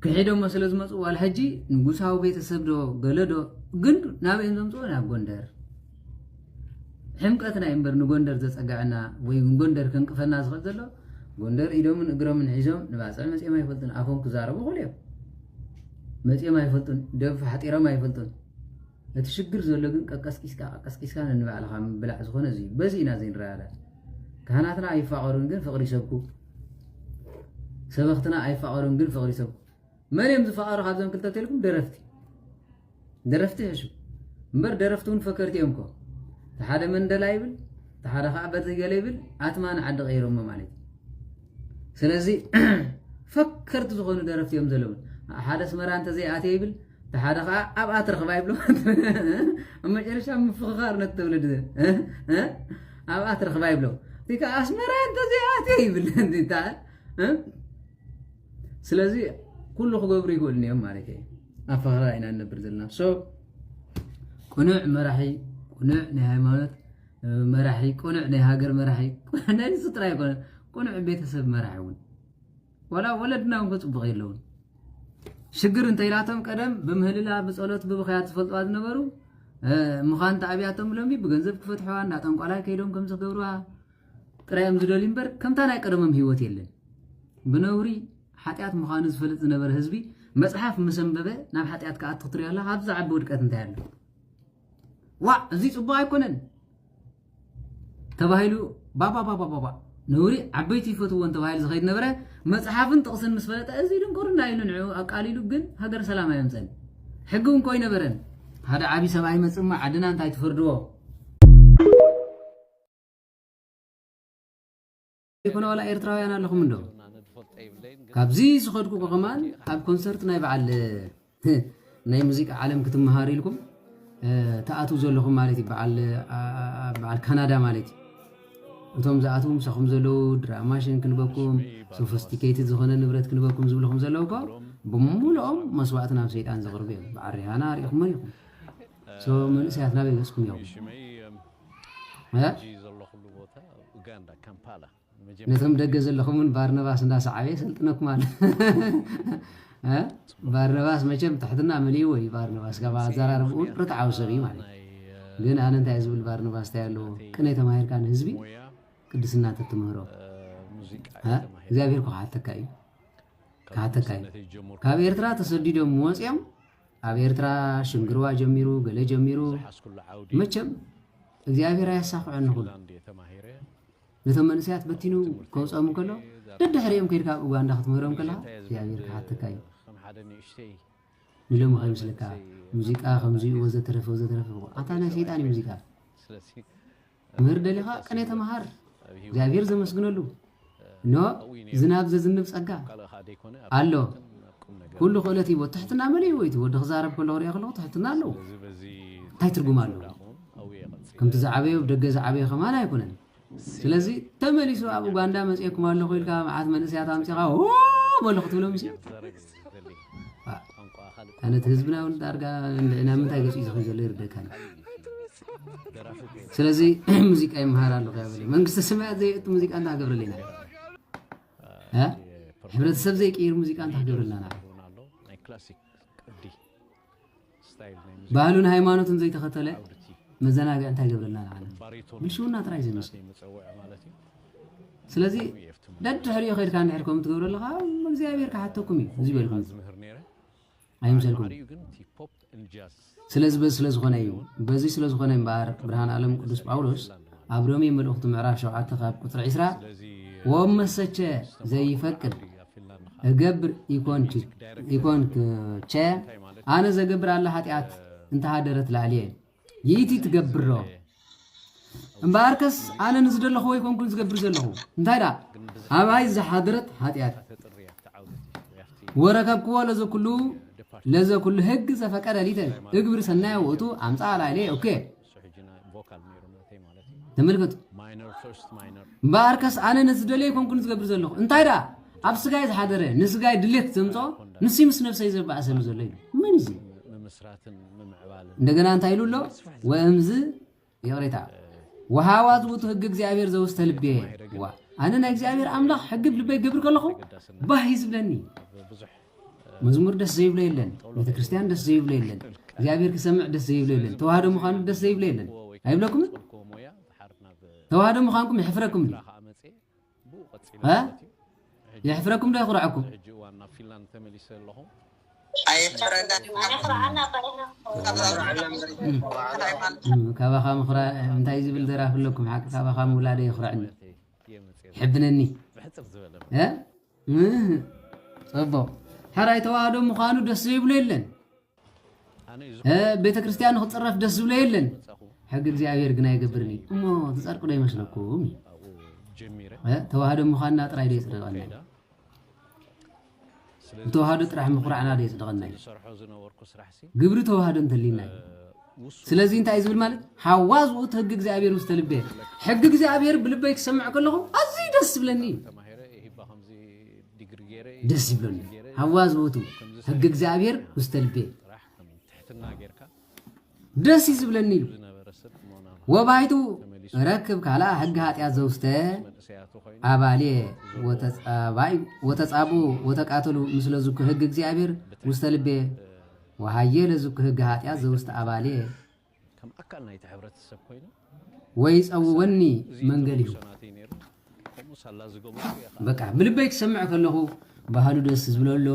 ክሒዶሞ ስለ ዝመጹ ዋላ ሕጂ ንጉሳዊ ቤተሰብ ዶ ገለ ዶ ግን ናበይ እዮም ዘምጽኦ? ናብ ጎንደር። ሕምቀትና እዩ እምበር ንጎንደር ዘጸግዐና ወይ ጎንደር ከንቅፈና ዝኽእል ዘሎ ጎንደር ኢዶምን እግሮምን ሒዞም ንባጽዕ መጺኦም ኣይፈልጡን። ኣፎም ክዛረቡ ይኽእሉ እዮም። መጺኦም ኣይፈልጡን። ደብ ሓጢሮም ኣይፈልጡን። እቲ ሽግር ዘሎ ግን ቀቀስቂስካ፣ ቀቀስቂስካ ነንባዕልኻ ምብላዕ ዝኾነ እዚ እዩ። በዚ ኢና ዘይንረዳዳእ። ካህናትና ኣይፋቐሩን ግን ፍቕሪ ይሰብኩ። ሰበኽትና ኣይፋቐሩን ግን ፍቕሪ ይሰብኩ። መን እዮም ዝፋቐሩ ካብዞም ክልተ ተልኩም? ደረፍቲ። ደረፍቲ ሕሹ። እምበር ደረፍቲ እውን ፈከርቲ እዮም እኮ። እቲ ሓደ መንደላ ይብል፣ እቲ ሓደ ኸዓ በዚ ገለ ይብል፣ ኣትማን ዓዲ ቀይሮሞ ማለት እዩ። ስለዚ ፈከርቲ ዝኾኑ ደረፍቲ እዮም ዘለውን። ሓደ ኣስመራ እንተዘይኣትየ ይብል፣ እቲ ሓደ ኸዓ ኣብኣ ትረኽባ ይብሎ። ኣብ መጨረሻ ምፍኽኻር ነቲ ትውልዲ፣ እ? እ? ኣብኣ ትረኽባ ይብሎ። እቲ ከኣ ኣስመራ እንተዘይኣትየ ይብል። እንታ፣ እ? ስለዚ ኩሉ ክገብሩ ይኽእሉ እዮም ማለት እዩ። ኣብ ፈኸራ ኢና ንነብር ዘለና። ሶ፣ ቅኑዕ መራሒ፣ ቅኑዕ ናይ ሃይማኖት መራሒ፣ ቅኑዕ ናይ ሃገር መራሒ፣ ናይ ንሱ ጥራይ ኣይኮነን፣ ቅኑዕ ቤተሰብ መራሒ እውን። ዋላ ወለድና እውን ክጽቡቕ የለውን። ሽግር እንተኢላቶም ቀደም ብምህልላ፣ ብጸሎት፣ ብብኽያት ዝፈልጥዋ ዝነበሩ፣ እ፣ ምዃን ተኣብያቶም ሎሚ ብገንዘብ ክፈትሕዋ፣ እንዳ ጠንቋላይ ከይዶም ከም ዝገብርዋ ጥራይ እዮም ዝደልዩ እምበር፣ ከምታ ናይ ቀደሞም ህይወት የለን። ብነውሪ ሓጢኣት ምዃኑ ዝፈልጥ ዝነበረ ህዝቢ፣ መጽሓፍ ምስ ኣንበበ ናብ ሓጢኣት ክኣቱ ክትሪኦ ኣለኻ፣ ኣብዚ ዝዓቢ ውድቀት እንታይ ኣሎ? ዋዕ፣ እዚ ጽቡቕ ኣይኮነን ተባሂሉ፣ ባባባባባባ፣ ነውሪ ዓበይቲ ይፈትዎን ተባሂሉ ዝኸይድ ነበረ። መጽሓፍን ጥቕስን ምስ ፈለጠ፣ እዚ ድንቁርና ኢሉ ንዕኡ ኣቃሊሉ፣ ግን ሃገር ሰላም ኣየምጸን። ሕጊ እውን እኮ ኣይነበረን። ሓደ ዓቢ ሰብኣይ መጽእ እሞ ዓድና እንታይ ትፈርድዎ? ይኮነ ዋላ ኤርትራውያን ኣለኹም እንዶ? ካብዚ ዝኸድኩ ከማን ኣብ ኮንሰርት ናይ በዓል ናይ ሙዚቃ ዓለም ክትመሃር ኢልኩም፣ እ፣ ትኣትዉ ዘለኹም ማለት እዩ። በዓል፣ እ፣ በዓል ካናዳ ማለት እዩ። እቶም ዝኣትዉ ምሳኹም ዘለዉ ድራም ማሽን ክንበኩም፣ ሶፊስቲኬትድ ዝኾነ ንብረት ክንበኩም ዝብልኹም ዘለዉ እኮ ብምሉኦም መስዋእቲ ናብ ሰይጣን ዘቕርቡ እዮም። በዓል ሪሃና ሪኢኹሞ ኢኹም። ሶ መንእሰያት ናበይ ገጽኩም እዮም? እ? ነቶም ደገ ዘለኹም እውን ባርነባስ እንዳሰዓበ የሰልጥነኩም ኣሎ። እ? ባርነባስ መቸም ትሕትና መሊእዎ እዩ። ባርነባስ ካብ ኣዘራርብኡ ርትዓዊ ሰብ እዩ ማለት እዩ። ግን ኣነ እንታይ ዝብል፣ ባርነባስ እንታይ ኣለዎ? ቅኔ ተማሂርካ ንህዝቢ ቅድስና ተትምህሮ፣ እ? እግዚኣብሔር እኮ ክሓተካ እዩ። ክሓተካ እዩ። ካብ ኤርትራ ተሰዲዶም ወፂኦም ኣብ ኤርትራ ሽንግርዋ ጀሚሩ፣ ገለ ጀሚሩ፣ መቸም እግዚኣብሔር ኣየሳኽዖን ንኹሉ። ነቶም መንእሰያት በቲኑ ከውፅኦም እንከሎ፣ ደድሕሪኦም ከይድካ ኣብ ኡጋንዳ ክትምህሮም ከለኻ እግዚኣብሔር ክሓተካ እዩ። ንሎሚ ከይመስለካ፣ ሙዚቃ ከምዚ እዩ ወዘተረፈ ወዘተረፈ። ኣታ ናይ ሰይጣን እዩ ሙዚቃ። ምህር ደሊኻ ቅኔ ተምሃር፣ እግዚኣብሔር ዘመስግነሉ። ኖ፣ ዝናብ ዘዝንብ ጸጋ ኣሎ። ኩሉ ክእለት ሂቦ። ትሕትና መሊእዎ እቲ ወዲ ክዛረብ ከሎ ክሪኦ ከለኹ ትሕትና ኣለዎ። እንታይ ትርጉም ኣለዎ? ከምቲ ዝዓበዮ፣ ደገ ዝዓበዮ ከማን ኣይኮነን። ስለዚ ተመሊሱ ኣብ ኡጋንዳ መጺኤኩም ኣለኹ ኢልካ መዓት መንእሰያት ኣምጺኻ ኦ በሎ ክትብሎም ሲ? ኣነ እቲ ህዝብና እውን ዳርጋ ንዕና ምንታይ ገጹ እዩ ዝኸይ ዘሎ ይርደካኒ። ስለዚ ሙዚቃ ይመሃር ኣለኹ እያ በለ። መንግስተ ሰማያት ዘየእቱ ሙዚቃ እንታይ ክገብረለና? እ? ሕብረተሰብ ዘይቅይር ሙዚቃ እንታይ ክገብረልና? ባህሉን ሃይማኖቱን ዘይተኸተለ መዘናግዒ እንታይ ገብረልና ንዓና? ብልሽውና ጥራይ ዘምጽእ። ስለዚ ደድሕሪኡ ከድካ እንድሕር ከምኡ ትገብሮ ኣለኻ፣ እግዚኣብሔር ክሓተኩም እዩ። እዚ በልኩም ኣይምሰልኩም። ስለዚ በዚ ስለ ዝኾነ እዩ። በዚ ስለ ዝኾነ እምበኣር ብርሃን ዓለም ቅዱስ ጳውሎስ ኣብ ሮሜ መልእኽቱ ምዕራፍ ሸውዓተ ካብ ቁጽሪ ዕስራ፣ "ወመሰቸ ዘይፈቅድ እገብር ኢኮንች-፣ ኢኮንክ ቸ፣ ኣነ ዘገብር ኣለ ኃጢኣት እንተሃደረት ላዕልየ፣ ይእቲ ትገብሮ። እምበኣርከስ ኣነ ንዝደለኹዎ ኣይኮንኩን ዝገብር ዘለኹ። እንታይ ደኣ? ኣባይ ዝሓደረት ኃጢኣት ወረከብክዎ ለዘኩሉ፣ ለዘኩሉ ሕግ ዘፈቀደ ሊተ እግብር ሰናየ ውእቱ ኣምጻ ላዕልየ። ኦኬ፣ ተመልከቱ። እምበኣርከስ ኣነ ነቲ ዝደልዮ ኣይኮንኩን ዝገብር ዘለኹ። እንታይ ደኣ? ኣብ ስጋይ ዝሓደረ፣ ንስጋይ ድሌት ዘምጾ፣ ንሱ ምስ ነፍሰይ ዘባእሰኒ ዘሎ ኢሉ። መን እዩ እዚ? እንደገና እንታይ ኢሉ ኣሎ? ወእምዝ፣ ይቕሬታ፣ ወሃዋዝ ውእቱ ሕግ እግዚኣብሔር ዘውስተ ልቤ። ዋ፣ ኣነ ናይ እግዚኣብሔር ኣምላኽ ሕጊ ብልበይ ክገብር ከለኹ፣ ባህ እዩ ዝብለኒ። መዝሙር ደስ ዘይብሎ የለን፣ ቤተ ክርስቲያን ደስ ዘይብሎ የለን፣ እግዚኣብሔር ክሰምዕ ደስ ዘይብሎ የለን፣ ተዋህዶ ምዃኑ ደስ ዘይብሎ የለን። ኣይብለኩምን? ተዋህዶ ምዃንኩም የሕፍረኩም እዩ። እ? የሕፍረኩም ዶ የኹርዐኩም? ኣየሕፍረና። እም፣ ካባኻ ምኹራ-፣ እንታይ ዝብል ደራፊ ኣለኩም? ሓቂ ካባኻ ምውላደ የኹርዐኒ፣ ይሕብነኒ። እ? እህ፣ ጽቡቕ። ሕራይ ተዋህዶ ምዃኑ ደስ ዘይብሎ የለን። እ፣ ቤተ ክርስቲያን ንኽጽረፍ ደስ ዝብሎ የለን። ሕጊ እግዚኣብሔር ግን ኣይገብርን እዩ። እሞ ትጸድቁ ዶ ይመስለኩም? እ፣ ተዋህዶ ምዃንና ጥራይ ዶ የጽድቐና እዩ? ብተዋህዶ ጥራሕ ምኹራዕና ዶ የጽድቐና እዩ? ግብሪ ተዋህዶ እንተልይና እዩ። ስለዚ እንታይ እዩ ዝብል ማለት? ሃዋዝ ውእቱ ሕጊ እግዚኣብሔር ውስተ ልቤ። ሕጊ እግዚኣብሔር ብልበይ ክሰምዕ ከለኹ ኣዝዩ ደስ ዝብለኒ እዩ። ደስ ይብለኒ። ሃዋዝ ውእቱ ሕጊ እግዚኣብሔር ውስተ ልቤ። ደስ እዩ ዝብለኒ ኢሉ። ወባይቱ ረክብ ካልኣ ሕጊ ኃጢአት ዘውስተ ኣባልየ ወተጻባዩ-፣ ወተጻቡ ወተቃተሉ ምስለ ዝኩ ሕጊ እግዚኣብሔር ውስተ ልቤ ወሃየ ለዝኩ ሕጊ ኃጢአት ዘውስተ ኣባልየ ወይ ጸውወኒ መንገሊሁ። በቃ ብልበይ ክሰምዕ ከለኹ ባህሉ ደስ ዝብሎ ኣሎ፣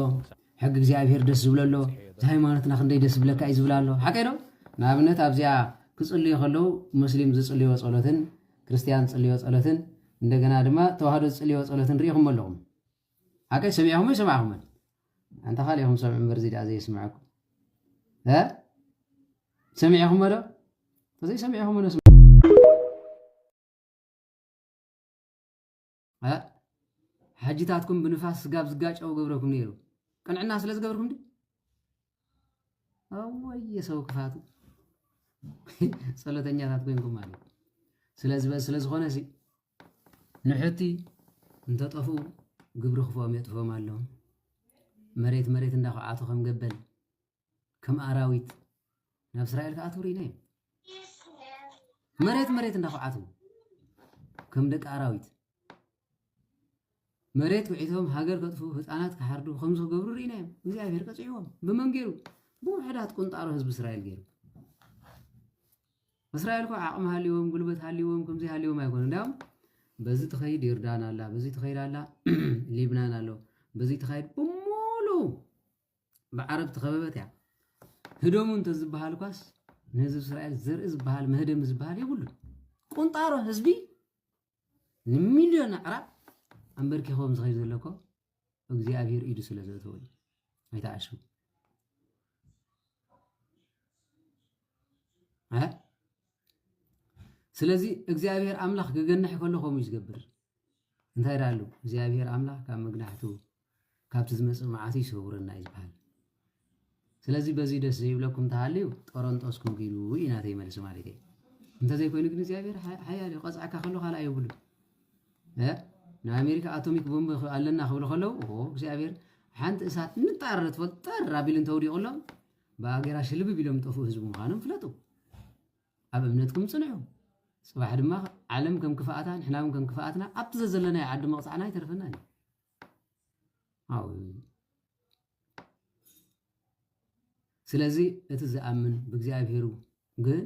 ሕጊ እግዚኣብሔር ደስ ዝብሎ ኣሎ። እዚ ሃይማኖትና ክንደይ ደስ ዝብለካ እዩ ዝብል ኣሎ። ሓቀይ ዶ? ንኣብነት ኣብዚኣ ክጽልዩ ከለዉ ሙስሊም ዝጽልዮ ጸሎትን ክርስትያን ዝጽልዮ ጸሎትን እንደገና ድማ ተዋህዶ ዝጽልዮ ጸሎትን ርኢኹም ኣለኹም። ሓቀይ ሰሚዕኹም ወይ ሰማዕኹም? ኣንታ ካልኢኹም ሰምዑ እምበር እዚ ደኣ ዘየስምዐኩም። እ? ሰሚዕኹሞ ዶ? ተዘይሰሚዕኹሞ ዶ? እ? ሓጅታትኩም ብንፋስ ስጋብ ዝጋጨው ገብረኩም ነይሩ። ቅንዕና ስለ ዝገብርኩም ድዩ? ኣወየ ሰው ክፋቱ። ጸሎተኛታት ኮይንኩም ማለት እዩ። ስለዚ በዚ ስለ ዝኾነ ሲ ንሕቲ እንተጠፍኡ ግብሪ ክፍኦም የጥፍኦም ኣሎ። መሬት መሬት እንዳኹዓቱ ከም ገበል፣ ከም ኣራዊት ናብ እስራኤል ክኣትዉ ርኢና እዮም። መሬት መሬት እንዳኹዓቱ ከም ደቂ ኣራዊት መሬት ውዒቶም ሃገር ከጥፉ፣ ህፃናት ክሓርዱ ከም ዝገብሩ ርኢና እዮም። እግዚኣብሔር ቀፂዕዎም። ብመን ገይሩ? ብውሕዳት ቁንጣሮ ህዝቢ እስራኤል ገይሩ። እስራኤል እኮ ዓቕሚ ሃልዎም፣ ጉልበት ሃልዎም፣ ከምዚ ሃልዎም ኣይኮኑ። እንዲያውም በዚ ትኸይድ ዮርዳን ኣላ፣ በዚ ትኸይድ ኣላ ሊብናን ኣሎ፣ በዚ ትኸይድ ብምሉ ብዓረብ ተኸበበት እያ። ህደሙ እንተ ዝበሃል ኳስ ንህዝቢ እስራኤል ዘርኢ ዝበሃል መህደሚ ዝበሃል የብሉን። ቁንጣሮ ህዝቢ ንሚልዮን ኣዕራብ ኣንበርኪኾም ዝኸይድ ዘሎ እኮ እግዚኣብሔር ኢዱ ስለ ዘእተወ እዩ። ኣይተዓሽው። እ? ስለዚ እግዚኣብሔር ኣምላኽ ክገንሕ ከሎ ከምኡ እዩ ዝገብር። እንታይ ደኣ ኣሎ? እግዚኣብሔር ኣምላኽ ካብ መግናሕቱ ካብቲ ዝመጽእ መዓቱ ይሰውረና እዩ ዝበሃል። ስለዚ በዚ ደስ ዘይብለኩም እንተሃልዩ ጦሮንጦስኩም ኪዱ እዩ ናተይ መልሲ ማለት እዩ። እንተዘይኮይኑ ግን እግዚኣብሔር ሓ-፣ ሓያል እዩ። ቀጽዓካ ከሎ ካልኣ የብሉን። እ? ንኣሜሪካ ኣቶሚክ ቦምብ ኽ-፣ ኣለና ክብሉ ከለዉ፣ ኦ፣ እግዚኣብሔር ሓንቲ እሳት ንጣር ትፈልጥ ጠር ኣቢሉ እንተውዲቑሎም ብኣገራ ሽልብብ ኢሎም ዝጠፍኡ ህዝቢ ምዃኖም ፍለጡ። ኣብ እምነትኩም ጽንሑ። ጽባሕ ድማ ዓለም ከም ክፍኣታ፣ ንሕና እውን ከም ክፍኣትና ኣብቲ ዘዘለናዮ ዓዲ መቕጻዕና ኣይተርፈናን እዩ። ኣው። ስለዚ እቲ ዝኣምን ብእግዚኣብሔሩ ግን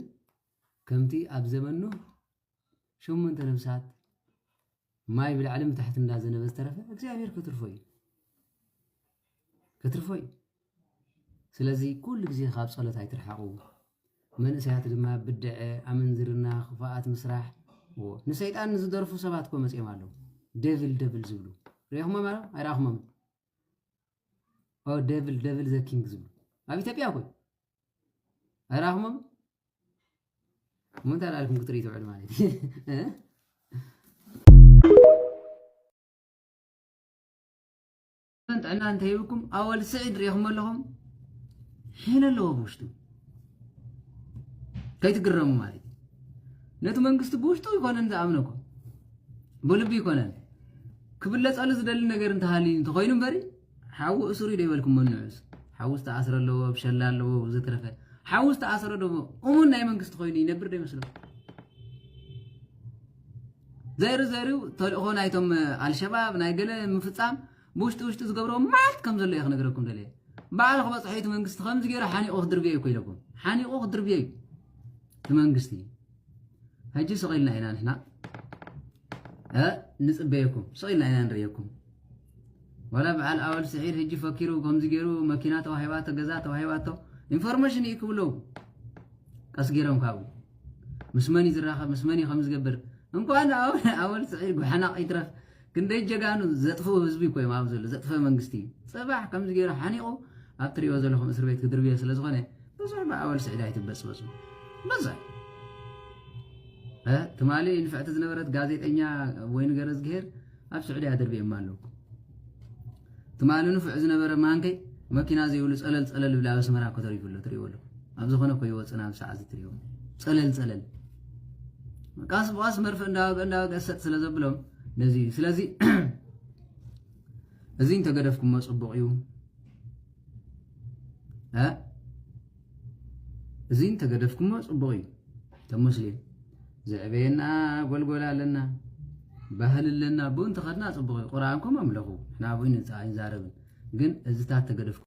ከምቲ ኣብ ዘመን ኖህ ሸሞንተ ነፍሳት ማይ ብላዕልን ብታሕትን እንዳዘነበ ዝተረፈ እግዚኣብሔር ከትርፎ እዩ። ከትርፎ እዩ። ስለዚ ኩሉ ግዜ ካብ ጸሎት ኣይትርሓቑ። መንእሰያት ድማ ብድዐ፣ ኣመንዝርና፣ ክፋኣት ምስራሕ፣ እዎ፣ ንሰይጣን ንዝደርፉ ሰባት እኮ መጺኦም ኣለዉ። ደቪል፣ ደቪል ዝብሉ። ርኢኹሞም ኣለዉ? ኣይረኣኹሞም? ኦ፣ ደቪል፣ ደቪል ዘ ኪንግ ዝብሉ። ኣብ ኢትዮጵያ እኮ። ኣይረኣኹሞም? እሞ እንታይ ደኣ ኢልኩም ክትርኢ ትውዕሉ ማለት እዩ? እ? ጥዕና እንተሂብኩም ኣወል ስዒድ ርኢኹም ኣለኹም? ሒን ኣለዎ ብውሽጡ። ከይትግረሙ ማለት እዩ። ነቲ መንግስቲ ብውሽጡ ይኮነን ዝኣምኖ እኮ። ብልቢ ይኮነን። ክብለጸሉ ዝደሊ ነገር እንተሃልዩ እንተኾይኑ እምበሪ፣ ሓዊ እሱር እዩ ዶ ይበልኩም መን ንዑስ? ሓዊ ዝተኣስረ ኣለዎ፣ ብሸላ ኣለዎ፣ ወዘተረፈ። ሓዊ ዝተኣስረ ዶ እሙን ናይ መንግስቲ ኮይኑ ይነብር ዶ ይመስለኩም? ዘሩ ዘሩ ተልእኾ ናይቶም ኣልሸባብ ናይ ገለ ምፍጻም ብውሽጢ ውሽጢ ዝገብርዎ መዓት ከም ዘሎ እየ ክነግረኩም ደልየ። በዓል ክበጽሖ እቲ መንግስቲ ከምዚ ገይሩ ሓኒቑ ክድርብዮ እዩ እኮ ኢለኩም። ሓኒቑ ክድርብዮ እዩ እቲ መንግስቲ። ሕጂ ስቕ ኢልና ኢና ንሕና፣ እ፣ ንጽበየኩም። ስቕ ኢልና ኢና ንርእየኩም። ዋላ በዓል ኣወል ስዒድ ሕጂ ፈኪሩ ከምዚ ገይሩ መኪና ተዋሂባቶ፣ ገዛ ተዋሂባቶ፣ ኢንፎርሜሽን እዩ ክብሉ ቀስ ገይሮም ካብኡ። ምስ መን እዩ ዝራኸብ፣ ምስ መን እዩ ከም ዝገብር። እንኳን ኣወል፣ ኣወል ስዒድ ጓሕናቕ ይትረፍ፣ ክንደይ ጀጋኑ ዘጥፍኡ ህዝቢ እኮ እዮም ኣብኡ ዘሎ፣ ዘጥፍአ መንግስቲ እዩ። ጽባሕ ከምዚ ገይሩ ሓኒቑ ኣብ ትሪእዎ ዘለኹም እስር ቤት ክድርብዮ ስለ ዝኾነ፣ ብዙሕ ብኣወል ስዒድ ኣይትበጽበጹ። ብዙሕ። እ፣ ትማሊ ንፍዕቲ ዝነበረት ጋዜጠኛ ወይኒ ገረዝግሄር ኣብ ስዑድያ ደርብዮማ ኣለዉ። ትማሊ ንፉዕ ዝነበረ ማንከይ መኪና ዘይብሉ ጸለል ጸለል ይብል ኣብ ኣስመራ እኮ ተሪፉ ኣሎ፣ ትሪእዎ ኣለኹም። ኣብ ዝኾነ እኮ ይወጽእ ናብ ሰዓት እዚ ትሪእዎ። ጸለል ጸለል። ቃስ ብቃስ መርፍእ እንዳወገ እንዳወገ ሰጥ ስለ ዘብሎም ነዚ እዩ። ስለዚ እዚ እንተገደፍኩሞ ጽቡቕ እዩ። እ? እዚ እንተገደፍኩሞ ጽቡቕ እዩ። እቶም ሙስሊም ዘዕበየና ጎልጎል ኣለና፣ ባህሊ ኣለና፣ ብኡ እንተኸድና ጽቡቕ እዩ። ቁርኣንኩም ኣምለኹ፣ ንሕና ኣብኡ ኣይንዛ-፣ ኣይንዛረብን። ግን እዚታት ተገደፍኩ